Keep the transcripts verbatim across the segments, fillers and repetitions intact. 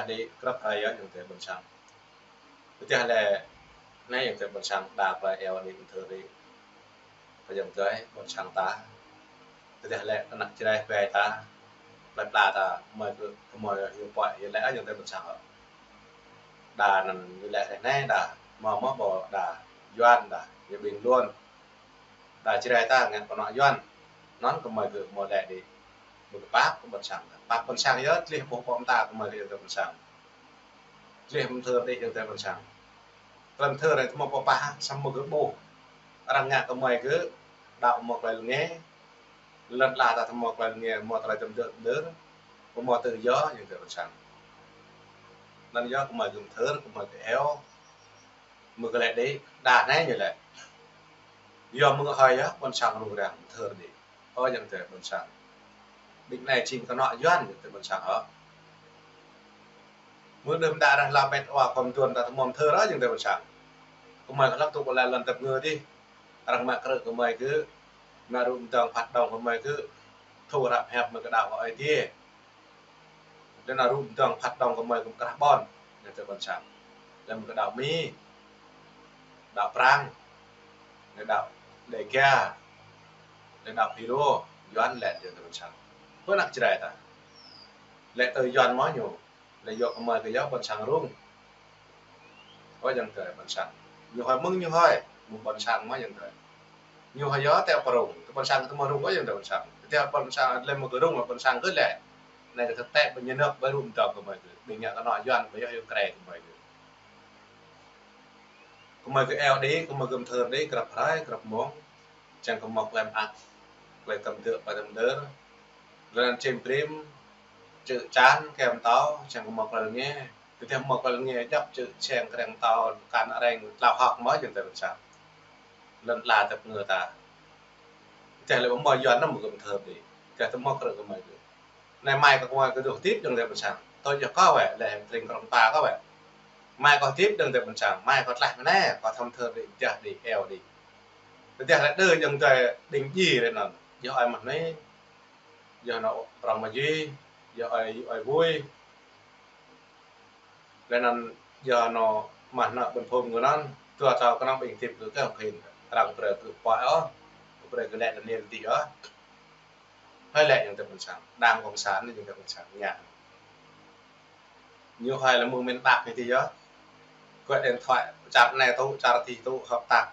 Đĭ krăp hrơi yơh ayŏng adơi ƀôn sang. Tơdah lĕ anai ayŏng adơi ƀôn sang đa plơi eo đĭ mơthơr đĭ. Ayŏng adơi ƀôn sang ta. Tơdah lĕ ană Jrai ƀai ta. Plơi pla ta, mơi kơ, mơi yua pơhiăp yua lĕ ayŏng adơi ƀôn sang. Đa anŭn yua lĕ hrơi anai đa, mơ̆ mơ̆ ƀu đa, Yuan đa, yua ƀing Luan. Đa Jrai ta ngă kơnuk Yuan. Anŭn kơ mơi kơ mơi lĕ đĭ. Mơi kơ pap kơ ƀôn sang. Pap ƀôn sang yơh, tlih ƀuh pơm ta kơ mơi kơ ayŏng adơi ƀôn sang. Tlih mơthơr đĭ ayŏng adơi ƀôn sang. Tơlơi mơthơr anai tơma pơpă, samơ̆ kơ ƀuh. Arăng ngă kơ mơi kơ, đaŏ mơ̆ klơi lơnge. Lŏn ala ta tơma klơi lơnge, mơ̆ tơlơi tơm dơ̆ dơ̆. Mơ̆ tơlơi yơh ayŏng adơi ƀôn sang. Anŭn yơh kơ mơi kơ mơthơr, kơ mơi kơ eo. Mơi kơ lĕ đĭ, đa anai ñu lĕ. Yua mơ̆ng hơi yơh, ƀôn sang rŭng răng, mơthơr đĭ. Ơ ayŏng adơi ƀôn sang. Ƀing anai jing kơnuk Yuan ayŏng adơi ƀôn sang hŏ. Mơ̆ đưm đă arăng hlak met wa khŏm tuan ta tơma mơthơr ayŏng adơi ƀôn sang. Kơ mơi kơ hlăk tŭ kơ lĕ lŏn tơp ngơ đĭ. Arăng mă krư̆ kơ mơi kơ. Mă rŭ mơdơ̆ng phat đong kơ mơi kơ. Thu răp hep mơi kơ đaŏ kơ Ơi Adai. Lĕ anŭn rŭ mơdơ̆ng phat đong kơ mơi kơ krah ƀôn. Ayŏng adơi ƀôn sang. Lĕ mơi kơ đaŏ Mi. Đaŏ Prang. Lĕ đaŏ Đêga. Lĕ đaŏ Phi Rô. Yuan lĕ ayŏng adơi ƀôn sang. Kơ ană Jrai ta. Lĕ tơ Yuan mơ̆ ñu. Lĕ yua kơ mơi kơ yua ƀôn sang rŭng. Ơ ayŏng adơi ƀôn sang. Ñu hơi mơ̆ng ñu hơi. Mơ̆ng ƀôn sang mơ̆ ayŏng adơi. Ñu hơi yua tơl pơrŭng. Tơ ƀôn sang tơma rŭng ơ ayŏng adơi ƀôn sang. Tơl ƀôn sang lĕ mơ̆ kơ rŭng ƀôn sang kơ lĕ. Anai kơ tơtĕ ƀôn ñu nơ̆k ƀơi rŭng tơl kơ mơi kơ. Ƀing ngă kơnuk Yuan ƀơi yua Ukraine kơ mơi kơ. Kơ mơi kơ eo đĭ, kơ mơi kơ mơthơr đĭ, krăp hrơi, krăp mông. Čang kơ mơ̆ klem ak, klem tơm dơ̆, ƀai tơm dơ̆. Lŏn čem prim, čư̆ čan, kem tâo, čang kơ mơ̆ klem nge. Tơdah mơ̆ klem nge, djăp čư̆ čeng kreng tâo, kan areng, tlao hŏk mơ̆ ayŏng adơi ƀôn sang. Lŏn ala tơp ngơ ta. Tơdah lĕ mơ̆ Yuan anŭn mơ̆ kơ mơthơr đĭ. Tơdah tơma krư̆ kơ mơi kơ. Anai mai kơ kơmơi kơ dŏ hơdip ayŏng adơi ƀôn sang. Tơl yơh kâo wĕ, lĕ tring krong pa kâo wĕ. Mai kâo hơdip ayŏng adơi ƀôn sang. Mai kâo tlaih mơ̆n anai, kâo thâo mơthơr đĭ, jah đĭ, eo đĭ. Tơdah lĕ đơ ayŏng adơi ƀing djai lĕ anŭn. Yơh ơi mah anai. Yơh anŭn prong mah djai. Yơh ơi, ơi bui. Lĕ anŭn yơh anŭn mah anŭn ƀôn phung kơ anŭn. Dua thâo kơnơ̆ng ƀing hơdip kơ kơ hơkhin. Arăng brơi kơ pơ̆ ôh. Brơi kơ lĕ anai lĕ dih ôh. Hơi lĕ ayŏng adơi ƀôn sang. Đảng cộng sản anai ayŏng adơi ƀôn sang. Ngă. Ñu hơi lĕ mơ̆ng miền Bắc ñu tih yơh. Gọi điện thoại, čar anai tŭ, čar dih tŭ, hợp tác.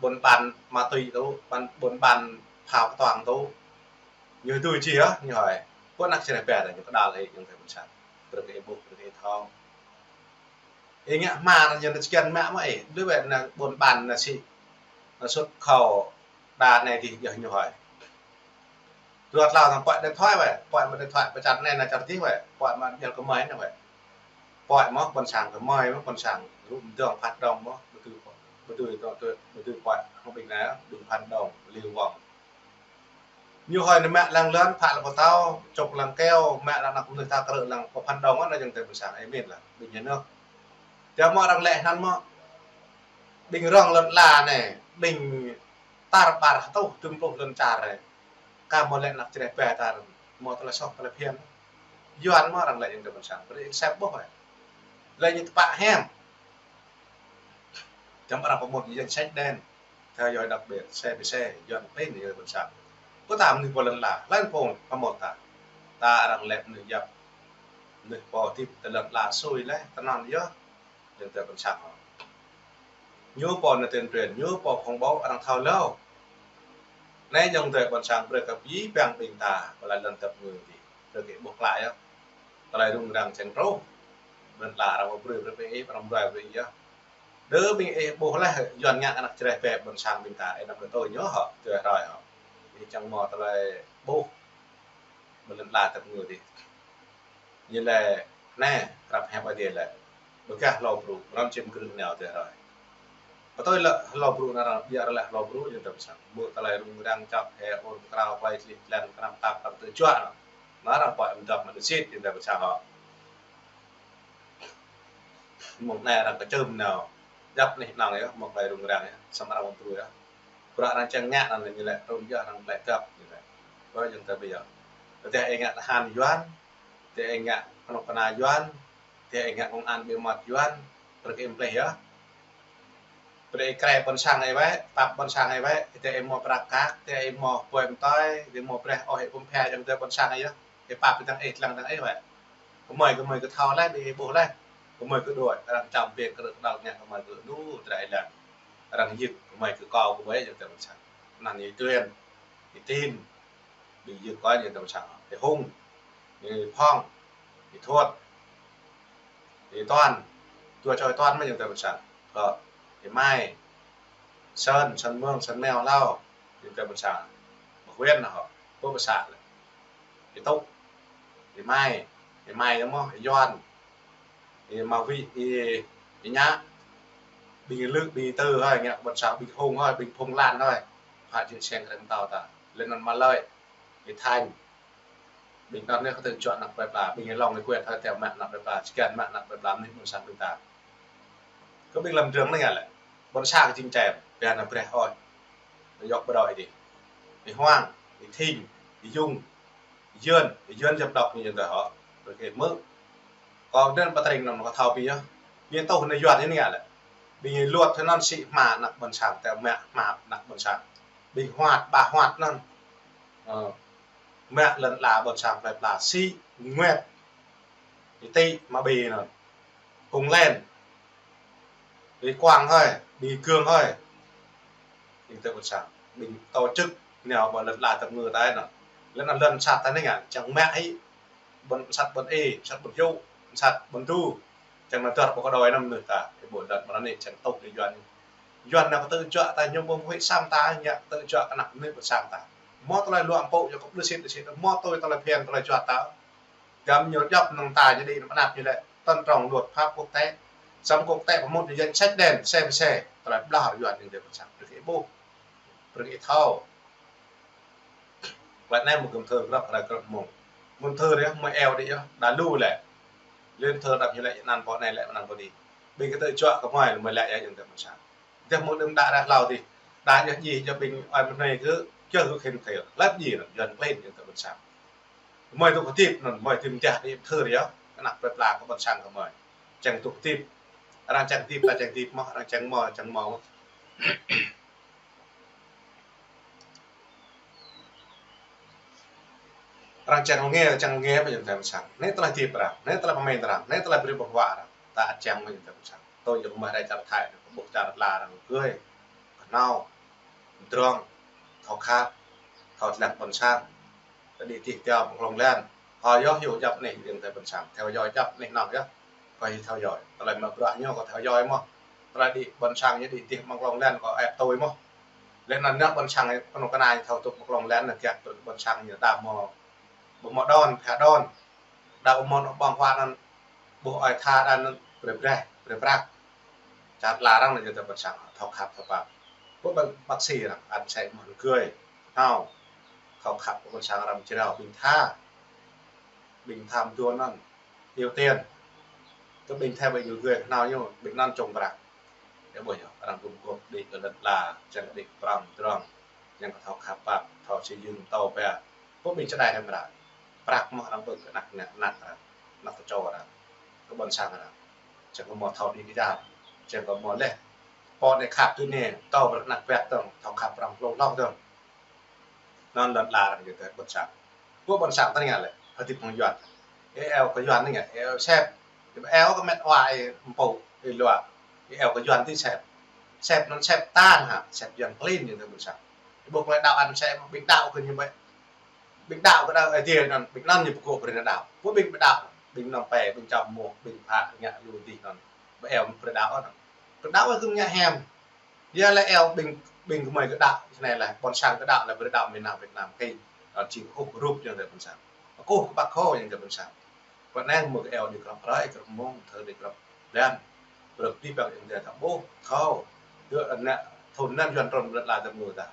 Buôn bán ma túy tŭ, bán, buôn bán pháo kơtuang tŭ. Ñu tui či yơh, ñu hơi. Kơ ană Jrai ƀai ta, ñu kơđal hĭ ayŏng adơi ƀôn sang. Brơi kơ ih ƀuh, brơi kơ ih thâo. Ih ngă hmar ñu anŭn čơkian mă mơ̆ ih. Lui wĕ anŭn buôn bán anŭn sĭ. Anŭn xuất khẩu đa anai dih yơh ñu hơi. Dua tlao thâo pơ̆ điện thoại wĕ, pơ̆ mă điện thoại pơčat anai anŭn čar dih wĕ, pơ̆ mă djăl kơ mơi anŭn wĕ. Pơ̆ mơ̆ ƀôn sang kơ mơi mơ̆ ƀôn sang, rŭ mơdơ̆ng phat đong mơ̆, ƀu tui, ƀu tui, ƀu tui pơ̆ hăng ƀing anai, ƀing phat đong, liu wong. Ñu hơi anŭn mă lăng lŏn, phă lăng pơtâo, čŏk lăng keo, mă lăng anăk mơnuih ta krư̆ lăng pơ phat đong anŭn ayŏng adơi ƀôn sang, ih min lah, ƀing ñu anŭn. Tơdah mơ̆ arăng lĕ anŭn mơ̆, ƀing rŏng lŏn ala anai, ƀing tar ƀar hơtuh, dŭm pluh lŏn čar anai. Kơ mơ̆ lĕ ană Jrai ƀai ta, mơ̆ tơlơi soh tơlơi phiăn. Yuan mơ̆ arăng lĕ ayŏng adơi ƀôn sang, brơi ih sep ƀuh wĕ. Lĕ ñu tơpă hiam. Čăm arăng pơmŭt danh sách đen. Theo dõi đặc biệt, xe pê xe, Yuan pin ayŏng adơi ƀôn sang. Kơ ta mơnuih pơ lŏn ala, lĕ phung pơmŭt ta. Ta arăng lĕ mơnuih yap. Mơnuih pô hơdip tơ lŏn ala sui lĕ, tơnăn yơh. Ayŏng adơi ƀôn sang. Ñu pô anŭn tuyên truyền, ñu pô thông báo arăng thâo hlâo. Anai ayŏng adơi ƀôn sang brơi kơ abih bang ƀing ta, pơ lŏn tơp ngơ dih. Brơi kơ ih ƀuh klă yơh. Tơlơi rŭng răng čang truh. Lŏn ala arăng brơi, brơi ƀing ih, arăng brơi ƀing ih yơh. Đơ ƀing ih ƀuh laih, Yuan ngă ană Jrai ƀai ƀôn sang ƀing ta, ih anăm brơi tui ñu hŏ, tui hrơi hŏ. Ih čang mơ̆ tơlơi ƀuh. Pơ lŏn ala tơp ngơ dih. Ñu lĕ, anai, krăp hiăp Ơi Adai lĕ. Ƀu gah hlâo brŭ, răm čim krư̆ nao tơ hrơi. Pơtui lĕ hlâo brŭ anŭn arăng, biă lĕ hlâo brŭ, ayŏng adơi ƀôn sang. Mơ̆ tơlơi rŭng răng čăp, hĕ, ur, krao, plơi, tlih, tlăn, krăp, tap, krăp, tơ juă anŭn. Anŭn arăng pơ̆ mơdăp mơnuih sĭt, ayŏng adơi ƀôn sang hŏ. Mơ̆ng anai arăng kơčơm nao. Djăp anih anŏng yơh, mơ̆ tơlơi rŭng răng yơh, samơ̆ arăng ƀu brơi yơh. Bruă arăng čang ngă anŭn ñu lĕ, rŭng yơh arăng lĕ găp, ñu lĕ. Ƀơi ayŏng adơi ƀôn sang. Tơdah ih ngă tơhan Yuan, tơdah ih ngă kơnuk kơna Yuan, Tơ ih ngă công an ƀu mơ̆t Yuan, brơi kơ ih mplih yơh. Brơi ih krĕ ƀôn sang ih wơ̆t, pap ƀôn sang ih wơ̆t, tơ ih mơ̆ prăk kăk, tơ ih mơ̆ pơm tơi, tơ ih mơ̆ brơi ôh ih pơm phe jăng tơ ƀôn sang ih yơh. Ih pap ƀing ih lăng dăng ih wơ̆t. Gơmơi, gơmơi kơ thâo laih, ƀing ih ƀuh laih. Gơmơi kơ đuaĭ, arăng čăm pĕk kơ rơ̆k đăl ngă gơmơi kơ đu, tơdră ih lăng. Arăng yưk, gơmơi kơ kâo, gơmơi jăng tơ ƀôn sang. Anŭn ih tuen, ih tin. Ƀing yưk kơ ñu tơ ƀôn sang. Ih Hung, ih Phong, ih Thuôt, ih Toan, dua čô ih Toan mơ̆ ñu tơ ƀôn sang. Kơ ih Mai, Sơn, Sơn Mương, Sơn Mèo Lao, ñu tơ ƀôn sang. Ƀu huyện nao hŏ, ƀu ƀu xã lĕ. Ih Tŭk, ih Mai, ih Mai yơh mơ̆, ih Yuan, ih Mao Vĩ, ih, ih Nhã, ƀing ih Lư, ƀing ih Tư hơi, ngă ƀôn sang, ƀing Hung hơi, ƀing Phung Lan hơi. Phă jing seng krem tao ta. Lĕ anŭn Mă Lợi, ih Thanh. Ƀing anŭn anai kơ tơjuă anăp plơi pla, ƀing ih Long ih Kuet hơi teo mă anăp plơi pla, čơkăn mă anăp plơi pla, mơnuih ƀôn sang ƀing ta. Kơ ƀing lăm drơng anai ngă lĕ. Ƀôn sang jing čem, ƀiă ană breh ôh. Yŏk ƀu đôč ih dih. Ih Huang, ih Thing, ih Yung, ih Yơn, ih Yơn jăm đŏk ñu tơ hŏ. Brơi kơ ih hmư̆. Kâo dơ̆ng pơtring anŭn kâo thâo ƀing yơh. Ƀing tuh anai Yuan anai ngă lĕ. Ƀing ih Luôt tơ anŭn sĭ hmua anăp ƀôn sang, tơ mă hmua anăp ƀôn sang. Ƀing Huat, ƀa Huat anŭn. Ơ. Mă lŏn ala ƀôn sang plơi pla sĭ, nguet. Ih Tị mă ƀing anŭn. Hung Len. Ih Quang hơi, ƀing ih Gương hơi. Ƀing tơ ƀôn sang. Ƀing tổ chức nao ƀơi lŏn ala tơm ngư tai anŭn. Lŏn anŭn lŏn sat ta anai ngă, čang mă hĭ. Ƀôn sat ƀôn ê, sat ƀôn yŭ, sat ƀôn du. Čang nao dơr ƀơi kơ đôi anăm mơnuih ta. Ih ƀuh lŏn ƀôn anai čang tŭk ih Yuan. Yuan nao kơ tơjuă ta ñu ƀu huĭ sam ta, ngă tơjuă kơ anăp mơnuih ƀôn sang ta. Mơ̆ tơlơi luă mpŭ, yua kơ đơ sĭt, đơ sĭt. Mơ̆ tui tơlơi phiăn, tơlơi juăt ta. Gơmơi ñu djŏp nơ̆ng ta ñu đĭ anăp anăp ñu lĕ, tôn trọng luật pháp quốc tế. Săm quốc tế pơmŭt ñu danh sách đen, xe pơ xe, tơlơi blah Yuan ñu dê ƀôn sang, brơi kơ ih ƀuh, brơi kơ ih thâo. Klă anai mơ̆ gơmơi thơ grăp hrơi grăp mông. Mơ̆ thơ rơh, mơ̆ eo đĭ yơh, đa lu lĕ. Lĕ thơ đăp ñu lĕ, anăn pô anai lĕ, anăn pô dih. Ƀing kơ tơjuă kơ mơai, mơ̆ lĕ yơh, ñu dê ƀôn sang. Dêh mơ̆ đưm đă ră hlâo dih. Đa yơh djĭ, yơh ƀing ơi mơnuih kơ, kơ gơ̆ khĭn khĭn. Lăp djĭ anŭn, Yuan klin ñu dê ƀôn sang. Gơmơi tŭ kơ tip anŭn, gơmơi tŭ mơdah đĭ thơ yơh. Kơ anăp plơi pla kơ ƀôn sang gơmơi. Čang tŭ kơ tip. Arăng čang tip, ta čang tip mơ̆, arăng čang mơ̆, čang mơ̆. Arăng čang ngă, čang ngă ƀơi jơ̆ng tơm sang. Anai tơlơi tip arăng, anai tơlơi pơmĭn arăng, anai tơlơi brơi ƀơ̆ng huă arăng. Ta čang ƀơi jơ̆ng tơm sang. Tui yua kơ mơ̆ rai čar Thái, ƀuh čar la arăng gơ̆. Kơnao, drong, thâo khăp, thâo tlăng ƀôn sang. Tơ đĭ tih teo pơklŏng lĕn. Hơ yơh hyu djăp anai jơ̆ng tơm ƀôn sang. Theo dõi djăp anai nong yơh. Kơ hyu theo dõi. Tơlơi mă bruă ñu kơ theo dõi mơ̆. Tơlơi đĭ ƀôn sang ñu đĭ tih pơklŏng lĕn kơ ĕp tui mơ̆. Lĕ anŭn ñu ƀôn sang pơnŭk kơna thâo tŭ pơklŏng lĕn anŭn kiăk ƀôn sang ñu đa mơ̆. Ƀu mơ̆ đon, pha đon. Đa ƀu mơ̆ anŭn ƀơ̆ng huă anŭn. Ƀuh ơi tha đa anŭn brơi brơi, brơi prăk. Čar la arăng anŭn jơ̆ng tơm ƀôn sang. Thâo khăp, thâo pap. Ƀuh ƀing bác sĩ arăng, ăn sĕ mơ̆ gơ̆. Thâo. Thâo khăp ƀôn sang arăng jrao ƀing tha. Ƀing tha mơ̆ đon anŭn. Ưu tiên. Kơ ƀing tha ƀing ñu gơ̆ kơnao ñu, ƀing anŭn čong prăk. Yơh ƀuh yơh, arăng gum gôp đĭ kơ lŏn la, čang đĭ prŏng drong, čang kơ thâo khăp pap, thâo sĭ yưng tâo pia. Ƀuh ƀing čơđai hơmra. Prăk mơ̆ arăng ƀơ̆ng kơ anăk, anăk, anăk arăng, anăk tơčô arăng, kơ ƀôn sang arăng. Čang kơ mơ̆ thâo đĭ kơ čar, čang kơ mơ̆ leh. Pô anai khăp tui anai, tâo brơi anăk pia tơ̆ng, thâo khăp arăng hlŏng hlŏng tơ̆ng. Anŭn lŏn la arăng jơ̆ng tơm ƀôn sang. Ƀuh ƀôn sang ta anai ngă lĕ, hơdip hăng Yuan. Ih eo kơ Yuan anai ngă, ih eo sep. Ih eo kơ met wa ih mpŭ, ih luă. Ih eo kơ Yuan tih sep. Sep anŭn sep tan hă, sep Yuan klin jơ̆ng tơm ƀôn sang. Ih ƀuh klơi đaŏ ăn sĕ, ƀing đaŏ kơ ñu ƀĕ. Ƀing đaŏ kơ đaŏ Ơi Adai anŭn, ƀing anŭn ñu pơgô̆ brơi đaŏ. Ƀuh ƀing ƀu đaŏ, ƀing nong pe, ƀing čăm mơ̆, ƀing pha ngă lu dih anŭn. Ƀu eo brơi đaŏ anŭn. Brơi đaŏ kơ ngă hiam. Yua lĕ eo ƀing, ƀing gơmơi kơ đaŏ, čơnai lĕ, ƀôn sang kơ đaŏ lĕ brơi đaŏ mơ̆ng nao Việt Nam kơ. Anŭn jing kơkuh rup jơ̆ng tơm ƀôn sang. Kơkuh kơ ƀă kơ jơ̆ng tơm ƀôn sang. Kơ anai mơ̆ kơ eo đĭ grăp hrơi, grăp mông, thơ đĭ grăp blan. Brơi kơ ƀing jơ̆ng tơm ƀuh, thâo. Dơ̆ ană, thun anŭn Yuan trŭn lŏn la tơm ngư ta.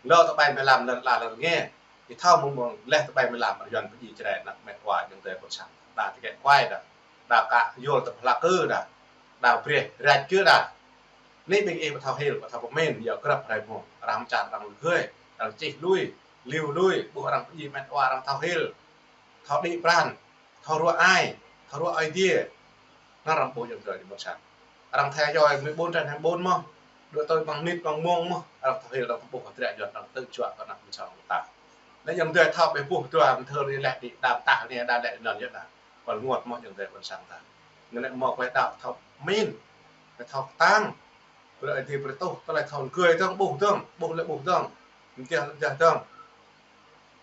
Lơ tơƀai mlam lŏn la lŏn ngă. Ih thâo mơ̆ mơ̆ leh tơƀai mlam Yuan pơjing čơđai anăk met wa jơ̆ng tơm ƀôn sang. Đa tơkĕ kuai đa. Đa kă yol tơplah kơ đa. Đa brơi rĕč kơ đa. Anai ƀing ih ƀu thâo hil, ƀu thâo pơmĭn, yua grăp hrơi mơ̆. Arăng čar arăng gơ̆, arăng čih lui, liu lui, ƀuh arăng pơjing met wa arăng thâo hil. Thâo đĭ pran, thâo ruă ai, thâo ruă Ơi Adai. Arăng ƀuh ayŏng adơi ƀôn sang. Arăng thâo yơh mười bốn trên hai mươi bốn mơ̆n. Đuaĭ tui ƀăng mnit ƀăng mông mơ̆n. Arăng thâo hil arăng ƀuh kơ drơi yuan arăng tơčuă kơ ană ƀôn sang ta. Lĕ ayŏng adơi thâo ƀuh dua mơ̆n thơ ri lĕ đĭ đam tah anai đa lĕ anŭn yơh đa. Pơl rơngot mơ̆n ayŏng adơi ƀôn sang ta. Ngă lĕ mơ̆ kơ đaŏ thâo min. Kơ thâo kơtang. Brơi Ơi Adai brơi tuh, tơlơi thâo gơi dơ̆ng, ƀuh dơ̆ng, ƀuh lĕ ƀuh dơ̆ng. Mơtiah lĕ mơtiah dơ̆ng.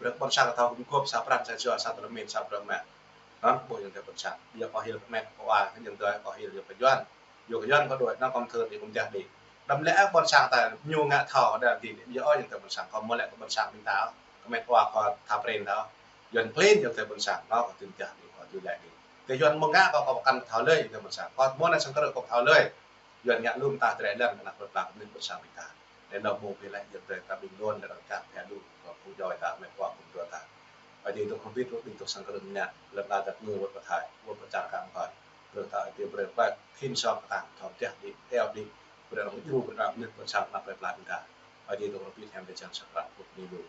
Brơi ƀôn sang thâo gum gôp sa pran sa jua, sa tơlơi min, sa brơi mă. Hă, ƀuh ayŏng adơi ƀôn sang. Yua kơ hil kơmet kơ wa, ayŏng adơi kơ hil yua kơ yuan. Yua kơ yuan kơ đuaĭ, anŭn kơ mơthơ đĭ kơ mơtiah đĭ. Đăm lĕ ƀôn sang ta ñu ngă thâo đa đĭ, yua ayŏng adơi ƀôn sang, kơ mơ̆ lĕ kơ ƀôn sang ƀing ta. Kơmet kơ wa kơ tha prin ta. Yuan klin ayŏng adơi ƀôn sang, anŭn kơ tui mơtiah đĭ, kơ tui lĕ đĭ. Tơ yuan mơ̆ ngă kơ kơ pơkăn thâo lơi ayŏng adơi ƀôn sang. Kơ mơ̆ anai sang krư̆ kơ thâo lơi. Yuan ngă lum ta drơi lĕ ană plơi pla kơ mơnuih ƀôn sang ƀing ta. Lĕ anŭn mơ̆ ƀu lĕ ayŏng adơi ta ƀing lŏn lĕ arăng čăp phe lu kơ phu djai ta met wa kơ dua ta. Ơi Adai dŏ hơbĭt wơ̆t ƀing dŏ sang krư̆ ngă lĕ ta dăp ngơ wơ̆t pơthai wơ̆t pơčar kơ mơ̆n. Brơi ta Ơi Adai brơi pơk hin song kơtang thâo mơtiah đĭ, eo đĭ. Brơi arăng djru brơi arăng mơnuih ƀôn sang ană plơi pla ƀing ta. Ơi Adai dŏ hơbĭt hiam đe čang sa pran wơ̆t ni lu.